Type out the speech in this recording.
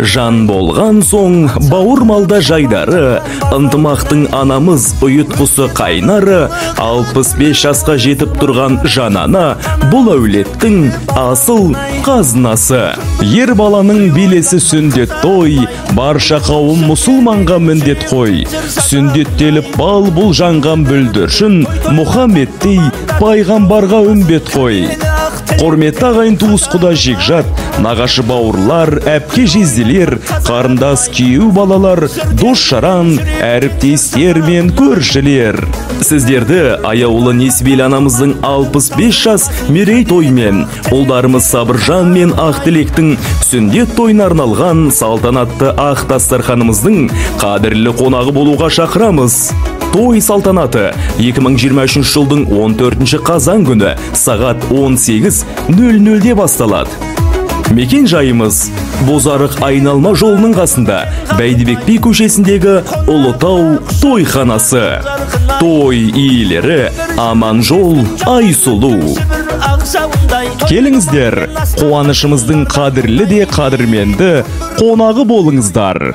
Жан болған соң бауырмалда жайдары, ынтымақтың анамыз ұйытқысы қайнары, 65 жасқа жетіп тұрған жан ана, бұл әулеттің асыл қазынасы. Ер баланың белесі сүндет той, барша қауым мұсылманға міндет қой. Сүндеттеліп бал бұл жанған бүлдіршін, Мұхаммедтей пайғамбарға үмбет қой. Құрметті ағайын туыс құда жекжат, нағашы бауырлар, әпке жезделер, қарындас күйеу балалар, дос жаран, әріптестер мен көршілер. Сіздерді аяулы несібелі анамыздың 65 жас мерейтойымен, ұлдарымыз Сабыржан мен Ақтілектің сүндет тойына арналған салтанатты ақ дастарханымыздың қадірлі қонағы болуға шақырамыз. Той салтанаты 2023 жылдың 14 қазан күні сағат 18:00-де басталады. Мекен жайымыз Бозарық айналма жолының қасында Бәйдібек би көшесіндегі Ұлытау тойханасы. Той иелері Аманжол Айсұлу. Келіңіздер, қуанышымыздың қадірлі де қадірменді қонағы болыңыздар.